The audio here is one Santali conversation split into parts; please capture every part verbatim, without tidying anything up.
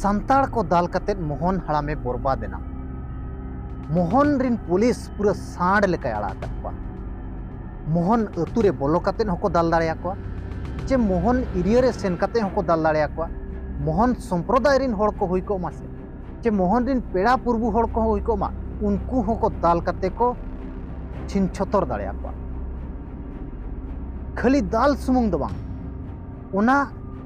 ᱥᱟᱱᱛᱟᱲ ᱠᱚ ᱫᱟᱞ ᱠᱟᱛᱮᱫ ᱢᱳᱦᱚᱱ ᱦᱟᱲᱟᱢᱮ ᱵᱚᱨᱵᱟᱫ ᱮᱱᱟ᱾ ᱢᱳᱦᱚᱱ ᱨᱤᱱ ᱯᱩᱞᱤᱥ ᱯᱩᱨᱟᱹ ᱥᱟᱸᱰ ᱞᱮᱠᱟᱭ ᱟᱲᱟᱜ ᱟᱠᱟᱫ ᱠᱚᱣᱟ᱾ ᱢᱳᱦᱚᱱ ᱟᱹᱛᱩ ᱨᱮ ᱵᱚᱞᱚ ᱠᱟᱛᱮᱫ ᱦᱚᱸᱠᱚ ᱫᱟᱞ ᱫᱟᱲᱮᱭᱟᱠᱚᱣᱟ, ᱪᱮ ᱢᱳᱦᱚᱱ ᱮᱨᱤᱭᱟ ᱨᱮ ᱥᱮᱱ ᱠᱟᱛᱮᱫ ᱦᱚᱸᱠᱚ ᱫᱟᱞ ᱫᱟᱲᱮᱭᱟᱠᱚᱣᱟ᱾ ᱢᱳᱦᱚᱱ ᱥᱚᱢᱯᱨᱚᱫᱟᱭ ᱨᱤᱱ ᱦᱚᱲ ᱠᱚ ᱦᱩᱭ ᱠᱚᱜ ᱢᱟ ᱥᱮ, ᱪᱮ ᱢᱳᱦᱚᱱ ᱨᱤᱱ ᱯᱮᱲᱟ ᱯᱩᱨᱵᱩ ᱦᱚᱲ ᱠᱚᱦᱚᱸ ᱦᱩᱭ ᱠᱚᱜ ᱢᱟ, ᱩᱱᱠᱩ ᱦᱚᱸᱠᱚ ᱫᱟᱞ ᱠᱟᱛᱮ ᱠᱚ ᱪᱷᱤᱱ ᱪᱷᱚᱛᱚᱨ ᱫᱟᱲᱮᱭᱟᱠᱚᱣᱟ᱾ ᱠᱷᱟᱹᱞᱤ ᱫᱟᱞ ᱥᱩᱢᱩᱝ ᱫᱚ ᱵᱟᱝ, ᱚᱱᱟ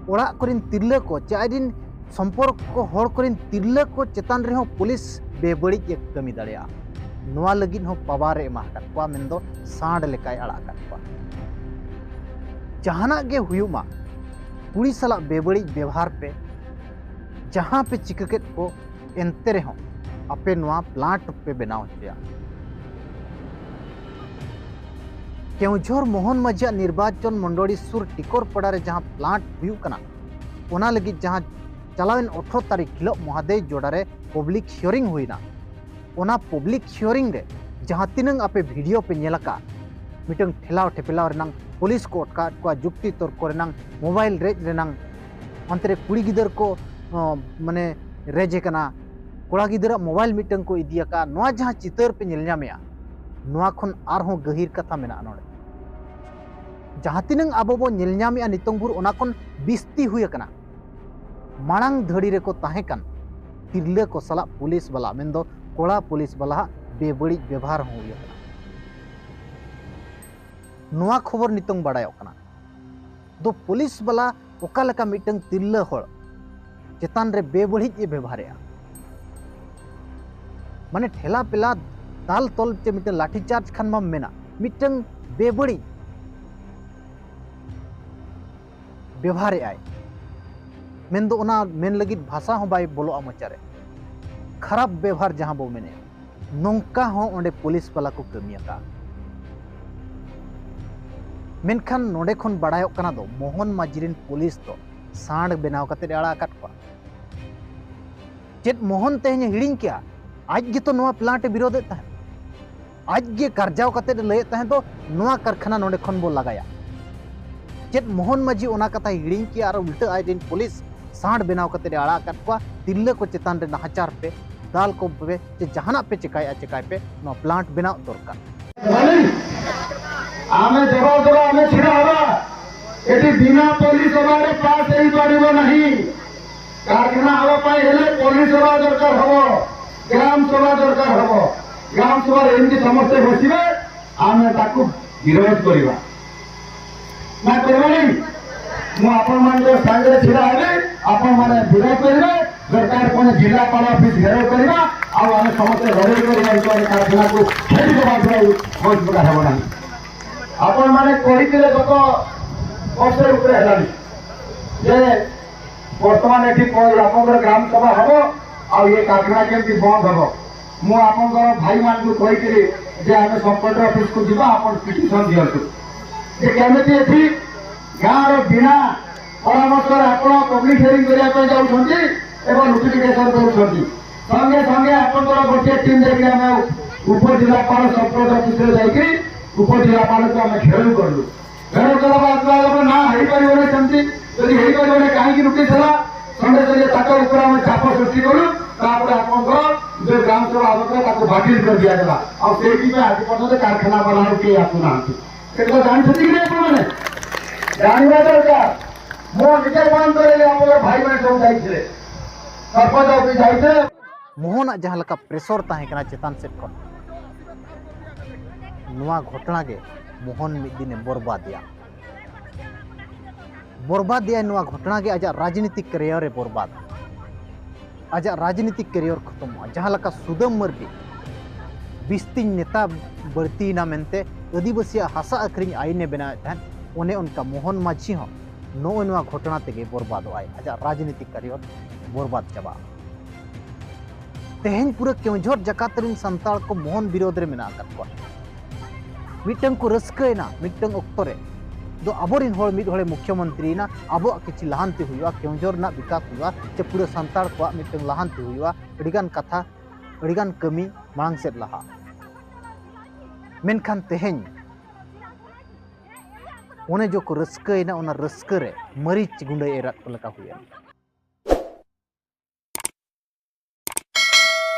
ᱚᱲᱟᱜ ᱠᱚᱨᱮᱱ ᱛᱤᱨᱞᱟᱹ ᱠᱚ ᱪᱮ ᱟᱡ ᱨᱤᱱ ᱥᱚᱢᱯᱚᱨᱠᱚ ᱦᱚᱲ ᱠᱚᱨᱮᱱ ᱛᱤᱨᱞᱟᱹ ᱠᱚ ᱪᱮᱛᱟᱱ ᱨᱮᱦᱚᱸ ᱯᱩᱞᱤᱥ ᱵᱮᱵᱟᱹᱲᱤᱡ ᱮ ᱠᱟᱹᱢᱤ ᱫᱟᱲᱮᱭᱟᱜᱼᱟ᱾ ᱱᱚᱣᱟ ᱞᱟᱹᱜᱤᱫ ᱦᱚᱸ ᱯᱟᱣᱟᱨ ᱮ ᱮᱢᱟ ᱟᱠᱟᱫ ᱠᱚᱣᱟ, ᱢᱮᱱᱫᱚ ᱥᱟᱸᱰ ᱞᱮᱠᱟᱭ ᱟᱲᱟᱜ ᱟᱠᱟᱫ ᱠᱚᱣᱟ᱾ ᱡᱟᱦᱟᱱᱟᱜ ᱜᱮ ᱦᱩᱭᱩᱜ ᱢᱟ, ᱠᱩᱲᱤ ᱥᱟᱞᱟᱜ ᱵᱮᱵᱟᱹᱲᱤᱡ ᱵᱮᱵᱚᱦᱟᱨ ᱯᱮ, ᱡᱟᱦᱟᱸ ᱯᱮ ᱪᱤᱠᱟᱹ ᱠᱮᱫ ᱠᱚ, ᱮᱱᱛᱮ ᱨᱮᱦᱚᱸ ᱟᱯᱮ ᱱᱚᱣᱟ ᱯᱞᱟᱱᱴ ᱯᱮ ᱵᱮᱱᱟᱣ ᱦᱚᱪᱚᱭᱟ᱾ ᱠᱮᱣᱡᱷᱚᱨ ᱢᱳᱦᱚᱱ ᱢᱟᱹᱡᱷᱤᱭᱟᱜ ᱱᱤᱨᱵᱟᱪᱚᱱ ᱢᱚᱱᱰᱚᱞᱤ ᱥᱩᱨ ᱴᱤᱠᱚᱨᱯᱟᱲᱟ ᱨᱮ ᱡᱟᱦᱟᱸ ᱯᱞᱟᱱᱴ ᱦᱩᱭᱩᱜ ᱠᱟᱱᱟ, ᱚᱱᱟ ᱞᱟᱹᱜᱤᱫ ᱡᱟᱦᱟᱸ ᱪᱟᱞᱟᱣᱮᱱ ᱟᱴᱷᱨᱚ ᱛᱟᱹᱨᱤᱠᱷ ᱦᱤᱞᱳᱜ ᱢᱚᱦᱟᱫᱮᱣ ᱡᱚᱰᱟ ᱨᱮ ᱯᱟᱵᱽᱞᱤᱠ ᱦᱤᱭᱟᱨᱤᱝ ᱦᱩᱭᱱᱟ, ᱚᱱᱟ ᱯᱟᱵᱽᱞᱤᱠ ᱦᱤᱭᱟᱨᱤᱝ ᱨᱮ ᱡᱟᱦᱟᱸ ᱛᱤᱱᱟᱹᱝ ᱟᱯᱮ ᱵᱷᱤᱰᱤᱭᱳ ᱯᱮ ᱧᱮᱞ ᱟᱠᱟᱫ, ᱢᱤᱫᱴᱟᱝ ᱴᱷᱮᱞᱟᱣ ᱴᱷᱮᱯᱮᱞᱟᱣ ᱨᱮᱱᱟᱝ ᱯᱩᱞᱤᱥ ᱠᱚ ᱟᱴᱠᱟᱣᱮᱫ ᱠᱚᱣᱟ, ᱡᱩᱠᱛᱤ ᱛᱚᱨᱠᱚ ᱨᱮᱱᱟᱝ, ᱢᱳᱵᱟᱭᱤᱞ ᱨᱮᱡ ᱨᱮᱱᱟᱝ, ᱚᱱᱛᱮ ᱨᱮ ᱠᱩᱲᱤ ᱜᱤᱫᱟᱹᱨ ᱠᱚ, ᱚ, ᱢᱟᱱᱮ ᱨᱮᱡᱮ ᱠᱟᱱᱟ, ᱠᱚᱲᱟ ᱜᱤᱫᱟᱹᱨᱟᱜ ᱢᱳᱵᱟᱭᱤᱞ ᱢᱤᱫᱴᱟᱝ ᱠᱚ ᱤᱫᱤ ᱟᱠᱟᱫ, ᱱᱚᱣᱟ ᱡᱟᱦᱟᱸ ᱪᱤᱛᱟᱹᱨ ᱯᱮ ᱧᱮᱞ ᱧᱟᱢᱮᱜᱼᱟ, ᱱᱚᱣᱟ ᱠᱷᱚᱱ ᱟᱨᱦᱚᱸ ᱜᱟᱹᱦᱤᱨ ᱠᱟᱛᱷᱟ ᱢᱮᱱᱟᱜᱼᱟ ᱱᱚᱰᱮ᱾ ᱡᱟᱦᱟᱸ ᱛᱤᱱᱟᱹᱝ ᱟᱵᱚ ᱵᱚ ᱧᱮᱞ ᱧᱟᱢᱮᱜᱼᱟ ᱱᱤᱛᱚᱝ ᱵᱷᱳᱨ, ᱚᱱᱟ ᱠᱷᱚᱱ ᱵᱤᱥᱛᱤ ᱦᱩᱭ ᱟᱠᱟᱱᱟ᱾ ᱢᱟᱲᱟᱝ ᱫᱷᱟᱹᱲᱤ ᱨᱮᱠᱚ ᱛᱟᱦᱮᱸ ᱠᱟᱱ ᱛᱤᱨᱞᱟᱹ ᱠᱚ ᱥᱟᱞᱟᱜ ᱯᱩᱞᱤᱥ ᱵᱟᱞᱟ, ᱢᱮᱱᱫᱚ ᱠᱚᱲᱟ ᱯᱩᱞᱤᱥ ᱵᱟᱞᱟᱣᱟᱜ ᱵᱮᱵᱟᱹᱲᱤᱡ ᱵᱮᱵᱷᱟᱨ ᱦᱚᱸ ᱦᱩᱭ ᱟᱠᱟᱱᱟ᱾ ᱱᱚᱣᱟ ᱠᱷᱚᱵᱚᱨ ᱱᱤᱛᱚᱝ ᱵᱟᱲᱟᱭᱚᱜ ᱠᱟᱱᱟ᱾ ᱫᱚ ᱯᱩᱞᱤᱥ ᱵᱟᱞᱟ ᱚᱠᱟ ᱞᱮᱠᱟ ᱢᱤᱫᱴᱟᱝ ᱛᱤᱨᱞᱟᱹ ᱦᱚᱲ ᱪᱮᱛᱟᱱ ᱨᱮ ᱵᱮᱵᱟᱹᱲᱤᱡ ᱮ ᱵᱮᱵᱷᱟᱨᱮᱜᱼᱟ᱾ ᱢᱟᱱᱮ ᱴᱷᱮᱞᱟ ᱯᱮᱞᱟ ᱫᱟᱞ ᱛᱚᱞ ᱪᱮ ᱢᱤᱫᱴᱟᱝ ᱞᱟᱴᱷᱤ ᱪᱟᱨᱡᱽ ᱠᱷᱟᱱ ᱢᱟᱢ ᱢᱮᱱᱟ, ᱢᱤᱫᱴᱟᱝ ᱵᱮᱵᱟᱹᱲᱤᱡ ᱵᱮᱵᱷᱟᱨᱮᱜᱼᱟᱭ᱾ ᱢᱮᱱᱫᱚ ᱚᱱᱟ ᱢᱮᱱ ᱞᱟᱹᱜᱤᱫ ᱵᱷᱟᱥᱟ ᱦᱚᱸ ᱵᱟᱭ ᱵᱚᱞᱚᱜᱼᱟ ᱢᱚᱪᱟᱨᱮ᱾ ᱠᱷᱟᱨᱟᱯ ᱵᱮᱵᱷᱟᱨ ᱡᱟᱦᱟᱸ ᱵᱚ ᱢᱮᱱᱮᱫ, ᱱᱚᱝᱠᱟ ᱦᱚᱸ ᱚᱸᱰᱮ ᱯᱩᱞᱤᱥ ᱵᱟᱞᱟ ᱠᱚ ᱠᱟᱹᱢᱤ ᱟᱠᱟᱫᱼᱟ᱾ ᱢᱮᱱᱠᱷᱟᱱ ᱱᱚᱰᱮ ᱠᱷᱚᱱ ᱵᱟᱲᱟᱭᱚᱜ ᱠᱟᱱᱟ ᱫᱚ, ᱢᱳᱦᱚᱱ ᱢᱟᱹᱡᱷᱤ ᱨᱮᱱ ᱯᱩᱞᱤᱥ ᱫᱚ ᱥᱟᱸᱰ ᱵᱮᱱᱟᱣ ᱠᱟᱛᱮ ᱮ ᱟᱲᱟᱜ ᱟᱠᱟᱫ ᱠᱚᱣᱟ᱾ ᱪᱮᱫ ᱢᱳᱦᱚᱱ ᱛᱮᱦᱮᱧ ᱮ ᱦᱤᱲᱤᱧ ᱠᱮᱜᱼᱟ? ᱟᱡ ᱜᱮᱛᱚ ᱱᱚᱣᱟ ᱯᱞᱟᱱᱴ ᱮ ᱵᱤᱨᱳᱫᱮᱫ ᱛᱟᱦᱮᱸᱫ, ᱟᱡ ᱜᱮ ᱠᱟᱨᱡᱟᱣ ᱠᱟᱛᱮ ᱮ ᱞᱟᱹᱭᱮᱫ ᱛᱟᱦᱮᱸᱫ ᱫᱚ, ᱱᱚᱣᱟ ᱠᱟᱨᱠᱷᱟᱱᱟ ᱱᱚᱰᱮ ᱠᱷᱚᱱ ᱵᱚ ᱞᱟᱜᱟᱭᱟ᱾ ᱪᱮᱫ ᱢᱳᱦᱚᱱ ᱢᱟᱹᱡᱷᱤ ᱚᱱᱟ ᱠᱟᱛᱷᱟᱭ ᱦᱤᱲᱤᱧ ᱠᱮᱜᱼᱟ ᱟᱨ ᱩᱞᱴᱟᱹ ᱟᱡ ᱨᱮᱱ ᱯᱩᱞᱤᱥ ᱥᱟᱸᱰ ᱵᱮᱱᱟᱣ ᱠᱟᱛᱮ ᱮ ᱟᱲᱟᱜ ᱟᱠᱟᱫ ᱠᱚᱣᱟ, ᱛᱤᱨᱞᱟᱹ ᱠᱚ ᱪᱮᱛᱟᱱ ᱨᱮ ᱱᱟᱦᱟᱪᱟᱨ ᱯᱮ, ᱫᱟᱞ ᱠᱚ ᱯᱮ, ᱪᱮ ᱡᱟᱦᱟᱱᱟᱜ ᱯᱮ ᱪᱮᱠᱟᱭᱮᱫᱼᱟ ᱪᱮᱠᱟᱭ ᱯᱮ, ᱱᱚᱣᱟ ᱯᱞᱟᱱᱴ ᱵᱮᱱᱟᱣ ᱫᱚᱨᱠᱟᱨ᱾ ଆମେ ଜବାବ ଦେବା, ଆମେ ଛିଡ଼ା ହେବା। ଏଠି ବିନା ପଲ୍ଲୀ ସଭାରେ ପାସ୍ ହେଇପାରିବ ନାହିଁ। କାରଖାନା ହେବା ପାଇଁ ହେଲେ ପଲ୍ଲୀ ସଭା ଦରକାର ହବ, ଗ୍ରାମ ସଭା ଦରକାର ହବ। ଗ୍ରାମ ସଭାରେ ଏମିତି ସମସ୍ତେ ବସିବେ, ଆମେ ତାକୁ ବିରୋଧ କରିବା। ନା କରିବାନି? ମୁଁ ଆପଣମାନଙ୍କ ସାଙ୍ଗରେ ଛିଡ଼ା ହେବି, ଆପଣମାନେ ବିରୋଧ କରିବେ। ଦରକାର ପଡ଼ିଲେ ଜିଲ୍ଲାପାଳ ଅଫିସ ଘେରାଉ କରିବା, ଆଉ ଆମେ ସମସ୍ତେ ଲଢ଼େଇ କରି ଅଞ୍ଚଳ କାରଖାନାକୁ ଛାଡ଼ିଦେବା ପାଇଁ କୌଣସି ପ୍ରକାର ହେବ ନାହିଁ। ଆପଣମାନେ କହିଥିଲେ ଗତ ବର୍ଷେ ଉପରେ ହେଲାଣି ଯେ ବର୍ତ୍ତମାନ ଏଠି ପ- ଆପଣଙ୍କର ଗ୍ରାମ ସଭା ହବ, ଆଉ ଏ କାରଖାନା କେମିତି ବନ୍ଦ ହବ। ମୁଁ ଆପଣଙ୍କର ଭାଇମାନଙ୍କୁ କହିଥିଲି ଯେ ଆମେ ସବ୍ କଲେକ୍ଟର ଅଫିସକୁ ଯିବା, ଆପଣ ପିଟିସନ ଦିଅନ୍ତୁ ଯେ କେମିତି ଏଠି ଗାଁର ବିନା ପରାମର୍ଶରେ ଆପଣ ପବ୍ଲିକ ହିୟରିଂ କରିବା ପାଇଁ ଯାଉଛନ୍ତି ଏବଂ ନୋଟିଫିକେସନ ଦଉଛନ୍ତି। ସଙ୍ଗେ ସଙ୍ଗେ ଆପଣଙ୍କର ଗୋଟିଏ ଟିମ୍ ଯାଇକି ଆମେ ଉପଜିଲ୍ଲାପାଳ ସବ୍ କଲେକ୍ଟର ଅଫିସରେ ଯାଇକି ଉପଜିଲ୍ଲାପାଳଙ୍କୁ ଆମେ ଘେରାଉ କଲୁ। ଘେରାଉ କଲା ବାଦ କୁହାଗଲା, "ନା, ହେଇପାରିବନି ସେମିତି। ଯଦି ହେଇପାରିବନି, କାହିଁକି ନୋଟିସ ହେଲା?" ସଙ୍ଗେ ସଙ୍ଗେ ତାଙ୍କ ଉପରେ ଆମେ ଚାପ ସୃଷ୍ଟି କଲୁ। ତାପରେ ଆପଣଙ୍କର ଯୋଉ ଗ୍ରାମ ସଭା ହଉଥିଲା, ତାକୁ ବାତିଲ କରି ଦିଆଗଲା। ଆଉ ସେଇଥିପାଇଁ ଆଜି ପର୍ଯ୍ୟନ୍ତ କାରଖାନା ବାଲା ଆଉ କେହି ଆସୁନାହାନ୍ତି। ସେଟା ଜାଣିଛନ୍ତି କି ନାହିଁ ଆପଣମାନେ? ଜାଣିବା ଦରକାର। ମୁଁ ନିଜେ ବନ୍ଦ କରେଇଲି, ଆମର ଭାଇମାନେ ସବୁ ଯାଇଥିଲେ, ସରପଞ୍ଚ ଅଫିସ ଯାଇଥିଲେ। ᱢᱳᱦᱚᱱᱟᱜ ᱡᱟᱦᱟᱸ ᱞᱮᱠᱟ ᱯᱨᱮᱥᱚᱨ ᱛᱟᱦᱮᱸ ᱠᱟᱱᱟ ᱪᱮᱛᱟᱱ ᱥᱮᱫ ᱠᱷᱚᱱ, ᱱᱚᱣᱟ ᱜᱷᱚᱴᱚᱱᱟ ᱜᱮ ᱢᱳᱦᱚᱱ ᱢᱤᱫ ᱫᱤᱱᱮ ᱵᱚᱨᱵᱟᱫᱮᱭᱟ᱾ ᱵᱚᱨᱵᱟᱫᱮᱭᱟᱭ, ᱱᱚᱣᱟ ᱜᱷᱚᱴᱚᱱᱟ ᱜᱮ ᱟᱡᱟᱜ ᱨᱟᱡᱽᱱᱤᱛᱤᱠ ᱠᱮᱨᱤᱭᱟᱨ ᱮ ᱵᱚᱨᱵᱟᱫ᱾ ᱟᱡᱟᱜ ᱨᱟᱡᱽᱱᱤᱛᱤᱠ ᱠᱮᱨᱤᱭᱟᱨ ᱠᱷᱚᱛᱚᱢᱚᱜᱼᱟ᱾ ᱡᱟᱦᱟᱸ ᱞᱮᱠᱟ ᱥᱩᱫᱟᱹᱢ ᱢᱟᱹᱨᱰᱤ ᱵᱤᱥᱛᱤᱧ ᱱᱮᱛᱟ ᱵᱟᱹᱲᱛᱤᱭᱮᱱᱟ ᱢᱮᱱᱛᱮ ᱟᱹᱫᱤᱵᱟᱹᱥᱤᱭᱟᱜ ᱦᱟᱥᱟ ᱟᱹᱠᱷᱨᱤᱧ ᱟᱹᱭᱤᱱ ᱮ ᱵᱮᱱᱟᱣᱮᱫ ᱛᱟᱦᱮᱸᱫ, ᱚᱱᱮ ᱚᱱᱠᱟ ᱢᱳᱦᱚᱱ ᱢᱟᱹᱡᱷᱤ ᱦᱚᱸ ᱱᱚᱜᱼᱚᱭ ᱱᱚᱣᱟ ᱜᱷᱚᱴᱚᱱᱟ ᱛᱮᱜᱮ ᱵᱚᱨᱵᱟᱫᱚᱜᱼᱟᱭ, ᱟᱡᱟᱜ ᱨᱟᱡᱽᱱᱤᱛᱤᱠ ᱠᱮᱨᱤᱭᱟᱨ ᱵᱚᱨᱵᱟᱫ ᱪᱟᱵᱟᱜᱼᱟ᱾ ᱛᱮᱦᱮᱧ ᱯᱩᱨᱟᱹ ᱠᱮᱣᱡᱷᱚᱨ ᱡᱟᱠᱟᱛ ᱨᱮᱱ ᱥᱟᱱᱛᱟᱲ ᱠᱚ ᱢᱳᱦᱚᱱ ᱵᱤᱨᱳᱫᱷ ᱨᱮ ᱢᱮᱱᱟᱜ ᱟᱠᱟᱫ ᱠᱚᱣᱟ᱾ ᱢᱤᱫᱴᱟᱝ ᱠᱚ ᱨᱟᱹᱥᱠᱟᱹᱭᱮᱱᱟ ᱢᱤᱫᱴᱟᱝ ᱚᱠᱛᱚ ᱨᱮ, ᱫᱚ ᱟᱵᱚᱨᱮᱱ ᱦᱚᱲ ᱢᱤᱫ ᱦᱚᱲᱮ ᱢᱩᱠᱷᱭᱚᱢᱚᱱᱛᱨᱤᱭᱮᱱᱟ, ᱟᱵᱚᱣᱟᱜ ᱠᱤᱪᱷᱩ ᱞᱟᱦᱟᱱᱛᱤ ᱦᱩᱭᱩᱜᱼᱟ, ᱠᱮᱣᱡᱷᱚᱨ ᱨᱮᱱᱟᱜ ᱵᱤᱠᱟᱥ ᱦᱩᱭᱩᱜᱼᱟ, ᱪᱮ ᱯᱩᱨᱟᱹ ᱥᱟᱱᱛᱟᱲ ᱠᱚᱣᱟᱜ ᱢᱤᱫᱴᱟᱝ ᱞᱟᱦᱟᱱᱛᱤ ᱦᱩᱭᱩᱜᱼᱟ, ᱟᱹᱰᱤᱜᱟᱱ ᱠᱟᱛᱷᱟ, ᱟᱹᱰᱤᱜᱟᱱ ᱠᱟᱹᱢᱤ ᱢᱟᱲᱟᱝ ᱥᱮᱫ ᱞᱟᱦᱟᱜᱼᱟ᱾ ᱢᱮᱱᱠᱷᱟᱱ ᱛᱮᱦᱮᱧ ᱚᱱᱮ ᱡᱚᱠᱚ ᱨᱟᱹᱥᱠᱟᱹᱭᱮᱱᱟ, ᱚᱱᱟ ᱨᱟᱹᱥᱠᱟᱹ ᱨᱮ ᱢᱟᱹᱨᱤᱪ ᱜᱩᱸᱰᱟᱹ ᱮᱨᱟᱫ ᱠᱚ ᱞᱮᱠᱟ ᱦᱩᱭᱮᱱᱟ᱾